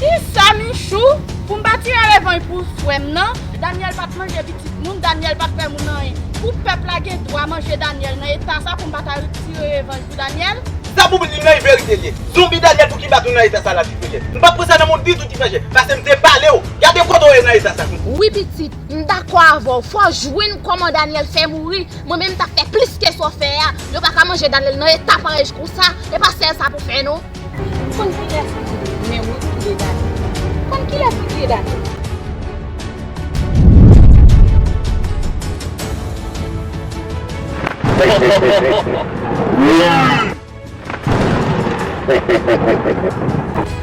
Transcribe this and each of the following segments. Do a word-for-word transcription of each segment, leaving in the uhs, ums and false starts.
Kisa, Michou? Pou m pa tire revanj pou frè m nan? Daniel pa t manje pitit moun, Daniel pa t fè moun anyen. Pou pèp la gen dwa manje Daniel nan eta sa, pou m pa ta tire revanj pou Daniel? Sa pou li menm verite l ye. Zonbi Daniel pou ki bat ou nan eta sa la, ti frè chè. M p ap pran sa nan men w ditou, ti frè chè. Paske m te pale w. Gade kote w ye nan eta sa. Wi, pitit, m dakò avè w. Fò w jwenn kòman Daniel fè mouri. Mwen menm, m t ap fè plis ke sa w fè a. Yo pa ka manje Daniel nan eta parèy konsa. E pa sèl sa pou fè, non. Konn kilès ki te men mwen touye Daniel? Konn kilès ki touye Daniel?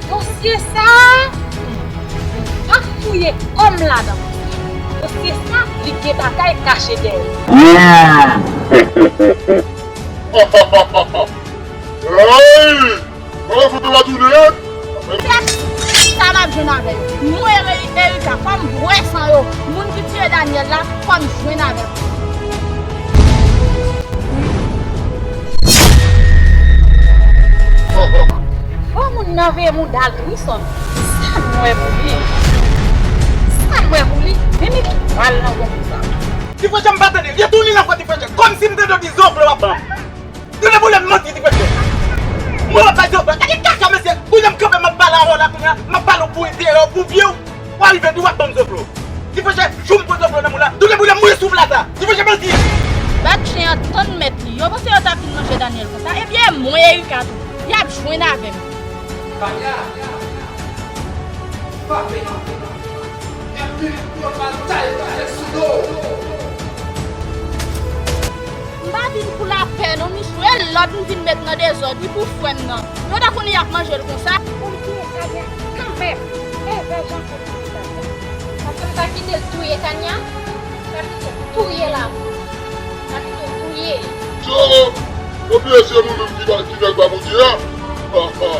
Dosye sa a, m p ap fouye kò m ladan. Dosye sa, li gen bagay kache dèyè. Ay! Mwen fout la tounen. Sa m ap jwenn avè yo. Mwen, Eri-, Erika, fò m bwè san yo. Moun ki tiye Daniel la, fò m jwenn avè l. Fò moun nan veye mouda l, wi, Sòm. Sa n wè pou li? Sa n wè pou li? Men li pral nan bon sa. Ti frè chè, m pa tande. Li tounen nan fwa, ti frè chè. Kòmsi m tande w di zoklo w ap ban m. Tounen boule m manti, ti frè chè. Mwen w ap bay zoklo. Gade kaka, mesye. Kounye a m kanpe, m ap pale avè w la, kounye a. M ap pale w pou enterè w, pou vye w. W a rive di w ap ban m zoklo. Ti frè chè, jou m pran zoklo nan men w la, tounen boule m mouye sou pla sa. Ti frè chè, manti. Bat chen an tann mèt li. Yo panse yo ta fin manje Daniel konsa. Ebyen, mwen, Erika tou. Y ap jwenn avè m. Kanya, frape. Epi, yo pral taye Daniel sou do. M pa vin pou lapè non, Michou, e lòd m vin met nan dezòd, wi, pou frè m nan. Yo ta konnen y ap manje l konsa. Pou m touye Tanya kanmenm, evè jan pou touye Tanya. Paske m pa kite l touye Tanya, m pa kite l touye l avan. M pa kite l touye l. Cho! Konbyen se nou menm ki ba, ki nèg ba Bondye a? Ha, ha.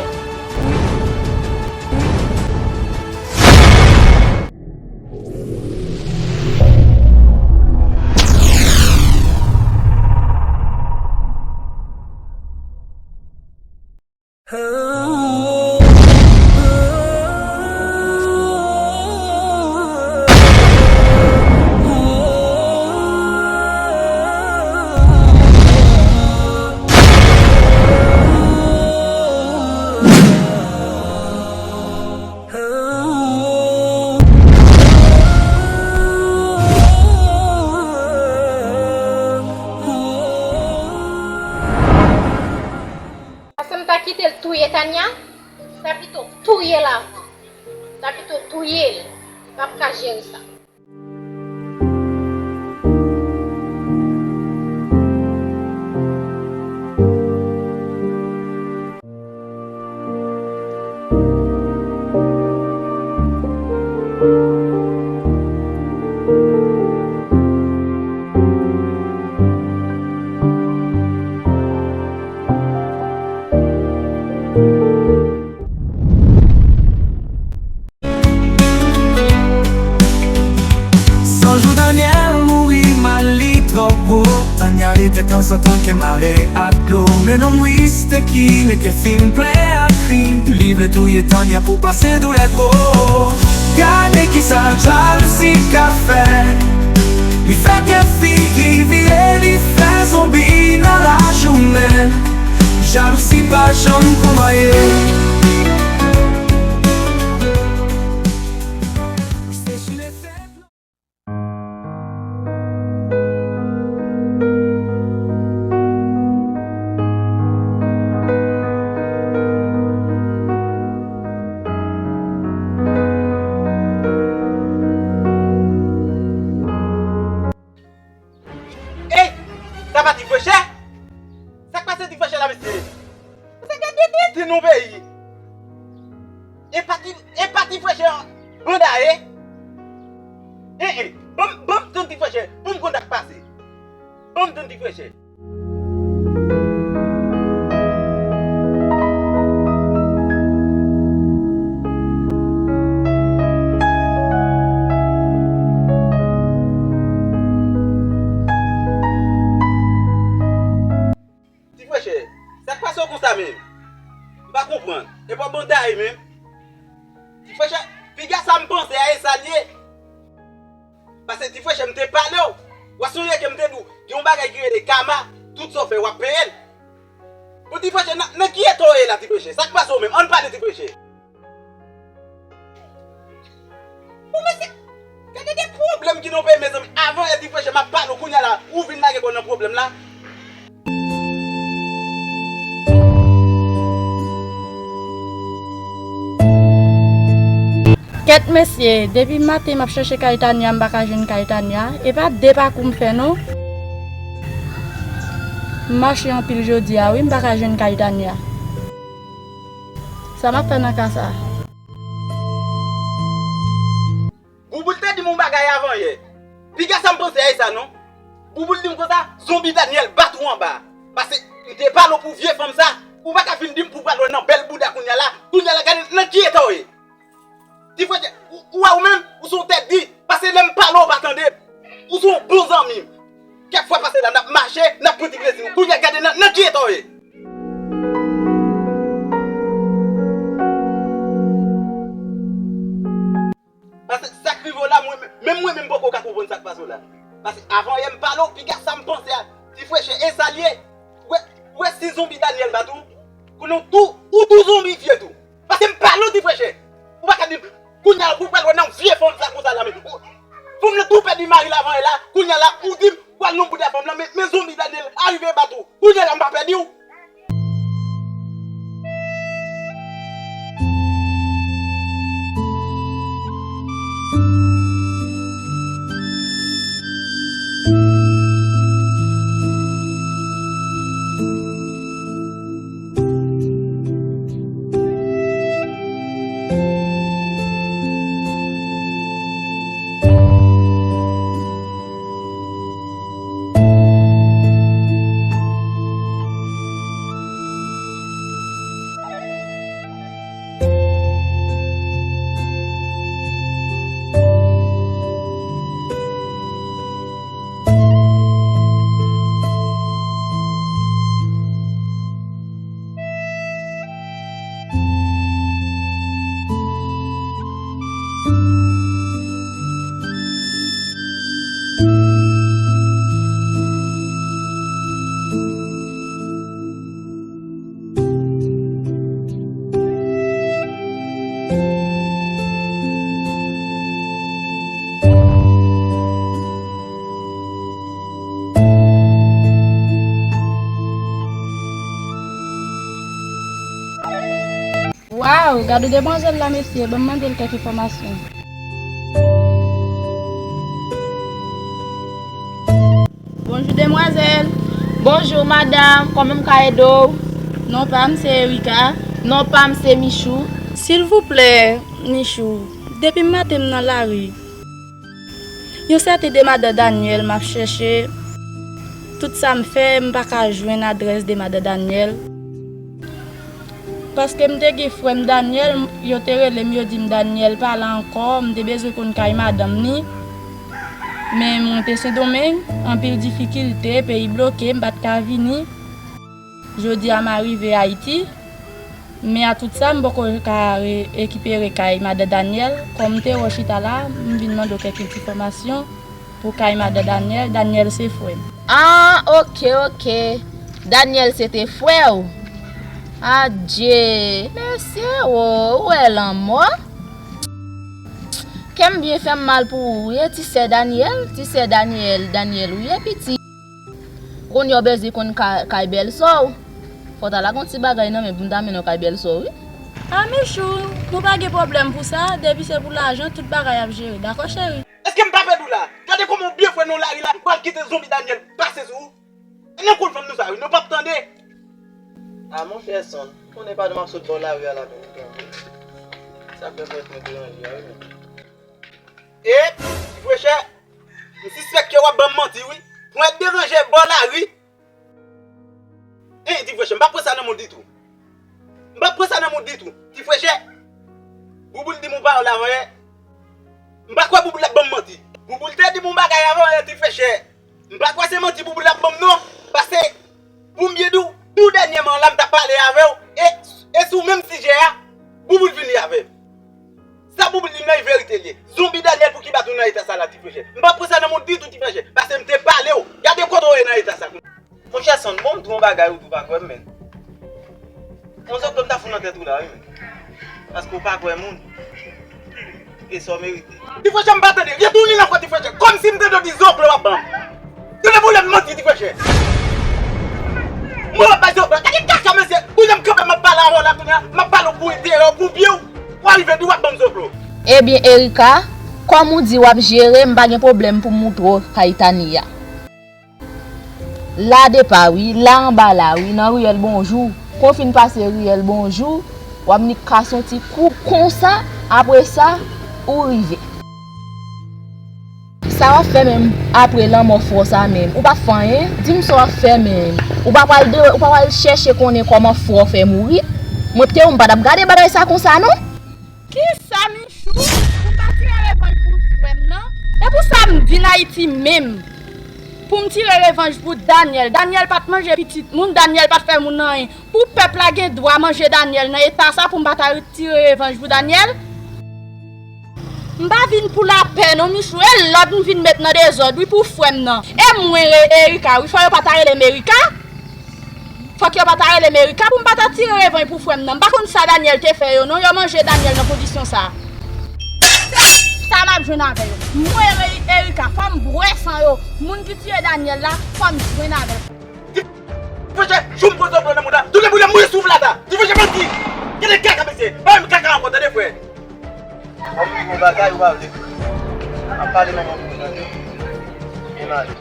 Paske m ta kite l touye Tanya, m ta pito touye l avan. M ta pito touye l. M p ap ka jere sa. San jou Daniel mouri, mal li twò gwo. Tanya rete tanzantan ke mare ak dlo. Men nonm ris te ki neke fin plen ak krim. Li vle touye Tanya pou pase doulè twò. Gade kisa jalouzi ka fè. Li fè kè fi li vire, li fè zonbi nan lajounen. Jalouzi pa janm konbaye. Ey! Sa pa ti frè chè? Sa k pase ti frè chè la, mesye? Mesye, gade tete nou peyi. E pa ti, e pa ti frè chè banda ye. En, en, ban m, ban m tann ti frè chè pou m konn sa k pase. Ban m tann ti frè chè. Ti frè chè, sa k pase w konsa menm? M pa konprann. E pa w banda ye menm? Ti Frè chè, piga sa m panse a, e sa l ye. Paske ti frè chè, m te pale w. W a sonje ke m te di w, gen yon bagay ki rele kama, tout sa w fè, w ap peye l. Bon, ti frè chè, nan, nan ki eta w ye la, ti frè chè? Sa k pase w menm? Ann pale, ti frè chè. Bon, mesye, gade de pwoblèm ki nan peyi, mezanmi. Avan yè, ti frè chè, m ap pale w, kounye a la, ou vin lage kò w nan pwoblèm la. Kèt mesye, depi maten m ap chèche kay Tania, m pa ka jwenn kay Tania. E pa de pakou m fè non. M mache anpil jodi a wi, m pa ka jwenn kay Tania. Sa m ap fè nan ka sa? Bouboul te di m yon bagay avan yè. Piga sa m panse a e sa non. Bouboul di m konsa, zonbi Daniel bat ou anba. Paske m te pale w pou vye fanm sa. Ou pa ka vin di m pou pral wè nan bèl bouda kounye a la. Kounye a la, gade nan ki eta w ye. Ti frè, ou, ou wè ou menm, ou se yon tèt di. Paske lè m pale w, ou pa tande. Ou se yon bon zanmi m. Kèk fwa pase la, n ap mache, n ap pran ti plezi nou. Kounye a, gade nan, nan ki eta w ye. Paske sa k rive w la, mwen, menm mwen menm poko ka konprann sa k pase w la. Paske avan yè m pale w, piga sa m panse a, ti frè chè, e sa l ye. Ou wè, ou wè si zonbi Daniel bat ou, konnen w tou, ou tou zonbifye tou. Paske m pale w, ti frè chè. Ou pa ka di, kounye a la, pou w pral wè nan vye fanm sa konsa la, men. Ou, fanm nan tou pèdi mari l avan yè la, kounye a la, ou di m, pral nan bouda fanm lan, men, men zonbi Daniel, arive bat ou. Kounye a la, m pa pèdi w. Waw, gade demwazèl la, mesye, ban m mande l kèk enfòmasyon. Bonjou, demwazèl. Bonjou, madanm. Kòman m ka ede w? Non pa m se Erika. Non pa m se Michou. Silvouplè, Michou, depi maten m nan lari. Yon sèten de madan Daniel m ap chèche. Tout sa m fè, m pa ka jwenn adrès de madan Daniel. Paske m te gen frè m Daniel, m- yo te rele m, yo di m Daniel pa la ankò, m te bezwen konn kay madanm ni. Men mwen te Sendomeng, anpil difikilte, peyi bloke, m pa t ka vini. Jodi a m arive Ayiti, men a tout sa, m poko ka re- rekipere kay madan Daniel. Kòm m te wè w chita la, m vin mande w kèk enfòmasyon pou kay madan Daniel. Daniel se frè m. Ah, oke, oke. Daniel se te frè w? Adje, mesye, o, ou wè lanmò? Kè m byen fè m mal pou ou, wi, ti sè Daniel, ti sè Daniel, Daniel, ou ye piti. Kounye a w bezwen konn ka- kay bèl sè w. Fò w ta lage yon ti bagay nan men pou m ta mennen w kay bèl sè w, wi. A, Michou, nou pa gen pwoblèm pou sa, depi se pou lajan, tout bagay ap jere, dakò, cheri? Èske m pa pèdi w la? Gade kòman w byen fè nan lari la, m pral kite zonbi Daniel pase sou ou. E nan kou fanm nou sa, wi, nou p ap tande. A, monchè Son, konnen pa nou m ap sot bò lari a la menm tan. Sa fè fè mwen deranje a, wi, men. E, ti frè chè, m sispèk ke w ap ban m manti, wi. Mwen deranje bò lari. Hein, ti frè chè, m pa pran sa nan men w ditou. M pa pran sa nan men w ditou. Ti frè chè, Bouboul di m yon pawòl avan yè. M pa kwè Bouboul ap ban m manti. Bouboul te di m yon bagay avan yè, ti frè chè. M pa kwè se manti Bouboul ap ban m non. Paske, pou m byen di w, tou dènyèman la m t ap pale avè w, e, e sou menm sijè a, Bouboul vini avè m. Ou di m nan e verite l ye. Zonbi Daniel pou ki bat ou nan eta sa la, ti frè chè. M pa pran sa nan mond ditou, ti frè chè. Paske m te pale w. Gade kote w ye nan eta sa. Monchè Son, bon, m di w yon bagay ou tou pa kwè m, menn. Yon zoklo m ta fout nan tèt ou la, wi, menn. Paske w pa kwè moun. E sa w merite. Ti frè chè, m pa tande. Retourne nan fwa, ti frè chè. Kòmsi m tande w di zoklo w ap ban m. Tande boulèt manti, ti frè chè. Mwen w ap bay zoklo. Gade kaka, mesye. Kounye a m kanpe, m ap pale avè w la, kounye a. M ap pale w pou enterè w, pou byen w. W a rive di w ap ban m zoklo. Ebyen, Erika, kòm ou di w ap jere, m pa gen pwoblèm pou m moutre w kay Tania. La depa wi, la anba la wi, nan riyèl Bonjou. Kon w fin pase riyèl Bonjou, w ap nik kase yon ti kou konsa, apre sa, ou rive. Sa w ap fè menm apre lanmò frè w sa menm? Ou p ap fè anyen? Di m sa w ap fè menm. Ou pa pral de, ou pa pral chèche konnen kòman frè w fè mouri? Mwen te ou m pa t ap gade bagay sa konsa non. Kisa, Michou? Ou pa tire revanj pou frè m nan? E pou sa m vin Ayiti menm. Pou m tire revanj pou Daniel. Daniel pa t manje pitit moun, Daniel pa t fè moun anyen. Pou pèp la gen dwa manje Daniel nan eta sa pou m pa ta tire revanj pou Daniel? M pa vin pou lapè non, Michou. E lòd m vin met nan dezòd, wi, pou frè m nan. E mwen, Re-, Erika, wi, fò yo pa ta rele m Erika. Fòk yo pa ta rele m Erika pou m pa ta tire revanj pou frè m nan. M pa konn sa Daniel te fè yo non, yo manje Daniel nan kondisyon sa. Sa m ap jwenn avè yo. Mwen, Eri-, Erika, fò m bwè san yo. Moun ki tiye Daniel la, fò m jwenn avè l. Ti frè chè, jou m pran zòt nan moun la. Tounen boule mwen souf la ta. Ti frè chè manti. Gade kaka mesye. Pa menm kaka ankò, tande frè. An m di w bagay ou pa vle. Ap pale manman pou tande. Byen ale.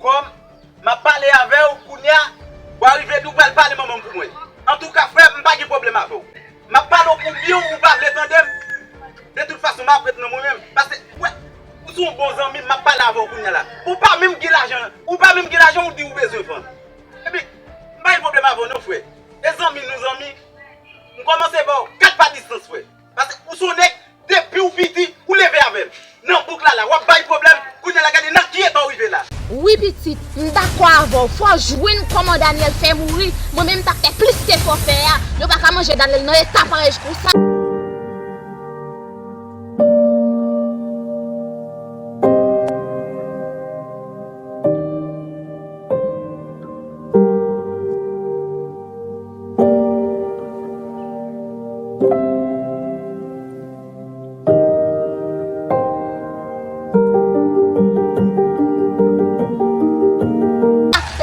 Kòm m ap pale avè w kounye a, w a rive di w pral pale manman m pou mwen. Antouka, frè m, m pa gen pwoblèm avè w. M ap pale w pou byen w, ou pa vle tande m. De tout fason, m ap ret nan mwen menm. Paske, wè, ou se yon bon zanmi m, m ap pale avè w kounye a la. Ou pa menm gen lajan, ou pa menm gen lajan, ou di ou bezwen vann. Epi, m pa gen pwoblèm avè w non, frè. E zanmi nou zanmi, m kòmanse ba w kat pa distans, frè. Paske ou se yon nèg, depi w piti, ou leve avè m. Nan bouk la la, w ap bay pwoblèm, kounye a la gade nan ki eta w rive la. Wi pitit, m dakò avè w, fò w jwenn kòman Daniel fè mouri, mwen menm m t ap fè plis ke sa w fè a, yo pa ka manje Daniel nan eta parèy konsa.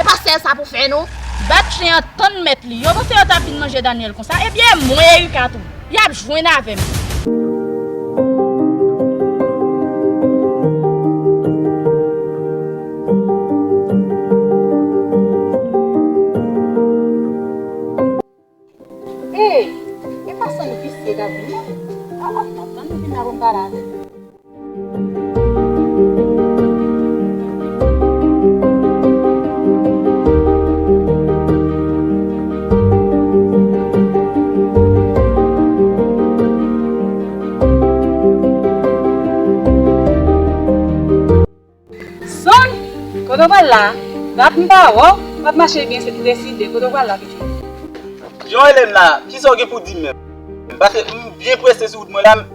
E pa sèl sa pou fè non. Bat chen an tann mèt li. Yo panse yo t ap vin manje Daniel konsa. Ebyen, mwen Erika tou. Y ap jwenn avè m. Ey, e pa Sony visye k ap vini? Ah, ah, m ap tann li vini la pou m pale avè l. Son, kote w pral la? Rap m pa wè w, w ap mache byen, se pou deside. Kote w pral la, pitit? Jan w rele m la, kisa w gen pou di m menm? Paske m byen prese sou wout mwen la, m,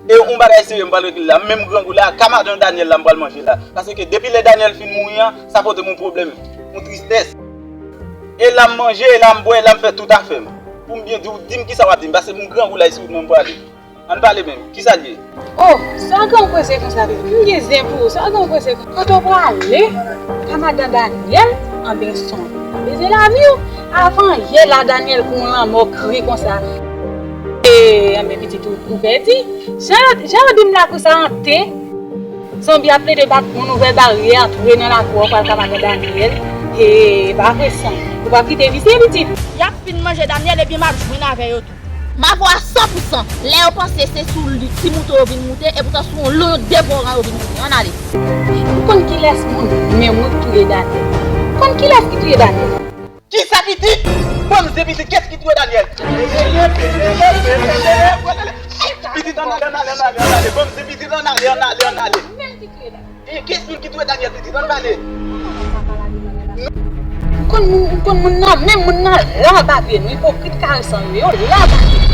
e yon bagay serye m pral regle la. M menm grangou la, ka madanm Daniel la m pral manje la. Paske depi lè Daniel fin mouri an, sa pote m yon pwoblèm, yon tristès. E la m manje, e la m bwè, e la m fè tout afè m. Pou m byen di w, di m kisa w ap di m, paske m grangou la, e sou wout mwen m prale. Ann pale menm, kisa l ye? Oh, sa w gen w prese konsa, pitit? M gen zen pou ou, sa w gen w prese konsa? Kote w prale? Ka madanm Daniel? Anben Son, bezwen lavi w. Avan yè la, Daniel kou yon lanmò kri konsa. E, anben pitit ou, ou pèdi. Jan, jan w di m la konsa, an te. Zonbi ap plede bat moun, ouvè baryè, antre nan lakou a, pral ka madanm Daniel. E, pa vre Son, ou p ap kite visye, pitit? Y ap fin manje Daniel, ebyen m ap jwenn avè yo tou. M avè w a san pou san. Lè yo panse se sou li ti mouton yo vin moute, epoutan se yon lyon devoran yo vin moute. Ann ale. M konn kilès moun menm wi k touye Daniel. M konn kilès ki touye Daniel. Kisa pitit? Bon, m se pitit, kiyès ki touye Daniel? Pitit, ann ale, ann ale, ann ale, ann ale. Bon, m se pitit, ann ale, ann ale, ann ale, ann ale. Menm ki touye Daniel. Kiyès moun ki touye Daniel pitit? Ann pale. M konn moun, m konn moun nan, men moun nan la anba pye nou, ipokrit karesan yo, yo la anba pye nou.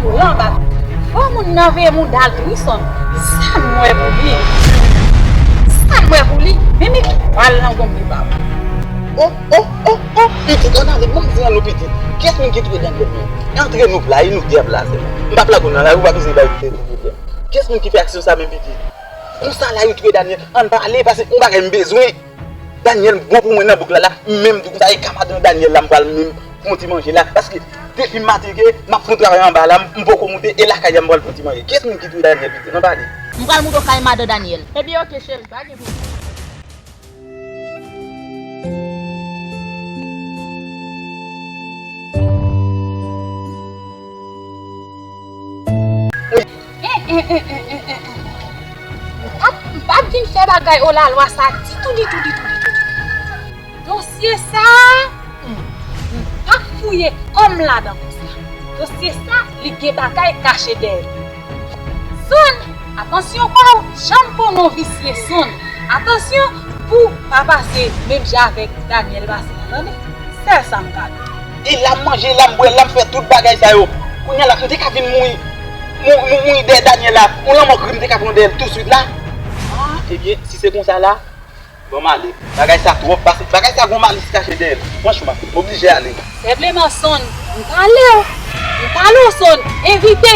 Yo la anba pye nou. Fò moun nan veye mouda l tou wi Son. Sa m wè pou li? Sa m wè pou li? Men men ki pral nan gonm li pa w. Oh, oh, oh, oh, pitit, ann ale, ban m di ann nou pitit. Kiyès moun ki touye Daniel menm? Antre nou pla, e nou dè pla sèlman. M p ap lage w nan lari, ou pa bezwen bay tèt ou pwoblèm. Kiyès moun ki fè aksyon sa menm pitit? Konsa la yo touye Daniel. Ann pale, paske yon bagay m bezwen. Daniel bon pou mwen nan bouk la la. M menm tou konsa, e ka madan Daniel la m pral menm fè yon ti manje la. Paske depi maten ke m ap fè yon travay anba la, m poko moute, e lakay la m pral fè yon ti manje. Kiyès moun ki touye Daniel pitit? Ann pale. M pral moute w kay madan Daniel. Ebyen oke cheri, pa gen pwoblèm. M p ap, m p ap vin fè bagay olalwa sa ditou, ditou, ditou, ditou, ditou. Dosye sa, m p ap fouye kò m ladan konsa. Dosye sa, li gen bagay kache dèyè l. Son, atansyon pa w janm konnen w visye Son. Atansyon pou w pa pase menm jan avèk Daniel pase a, tande? Sèl sa m ka di. E la m manje, la m bwè, la m fè tout bagay sa yo. Kounye a la, m te ka vin mouri. Mou-, mou-, mouri dèyè Daniel la. Yon lanmò kri m te ka pran dèyè l touswit la. Ah, ebyen, si se konsa la, ban m ale. Bagay sa twòp, paske bagay sa gon malis kache dèyè l. Franchman, m oblije ale. Senpleman Son, m pale w. M pale w Son, evite.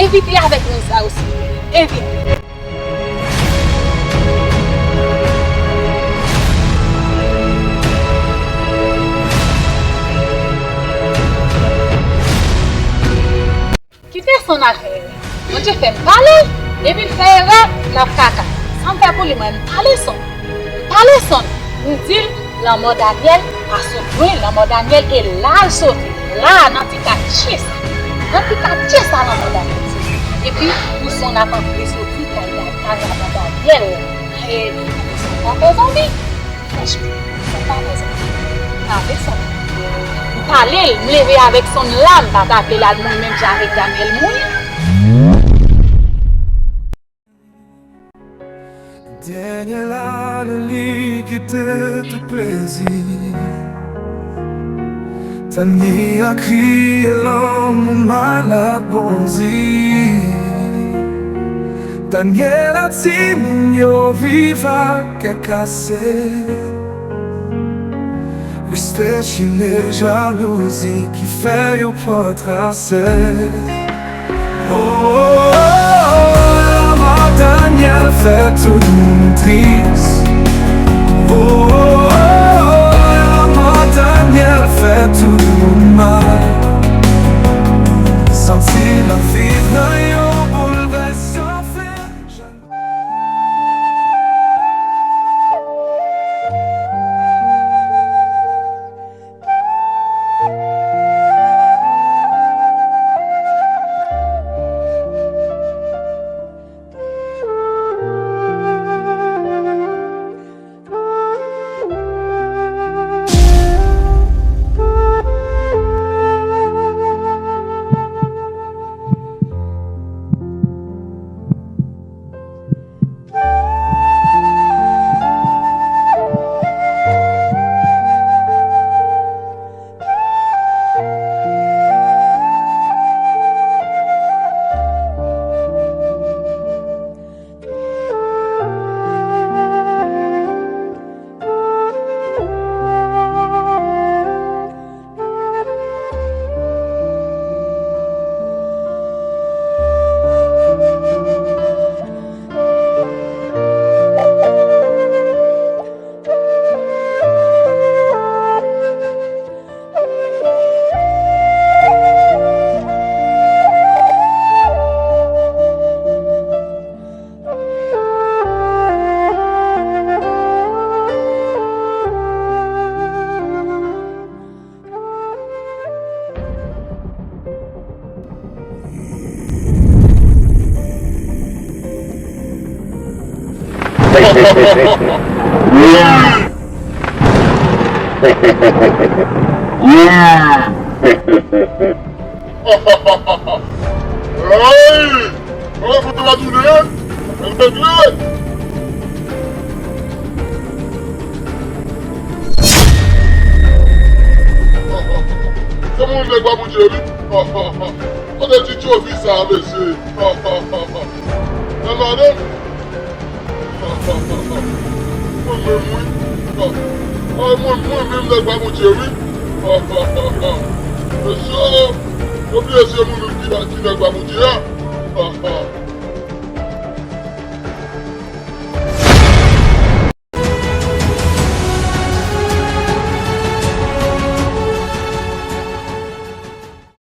Evite avèk moun sa yo silvouplè. Evite. Kite Son al fè erè. Bondye fè m pale l, depi l fè erè, l ap kaka. Sa m fè pou li, mwen, m pale Son. M pale Son. M di l, lanmò Daniel pa sot lwen, lanmò Daniel e la l soti. La a, nan ti katye sa. Nan ti katye sa, lanmò Daniel soti. Epi, pou Son ap antre soti, kay Da-, kay madan Daniel. He, Son pa pè zonbi. Franchman, Son pa pè zonbi. M pale Son. M pale l, m leve avèk Son la, m pa ta vle l al mouri menm jan avèk Daniel mouri. Dènye lane li kite tout plezi. Tande a kriye lanmou malad bandi. Daniel a di moun yo viv ak kè kase. Respè chimè jalouzi ki fè yo pran trase. Oh, oh, oh, oh, lanmò Daniel fè tout moun tris. Oh, oh, oh, oh, lanmò Daniel fè tout moun mal. Santi l ap viv nan yon boulvès san fen. Ay! Bravo, la toune! Entegré! Nèg pa Bondye wi. Kote ti tchovi sa a mesye? Nan madanm. Mwen menm wi. Ay mwen mwen menm nèg pa Bondye wi. Mesye, yo bliye se mwen menm ki nèg pa Bondye a.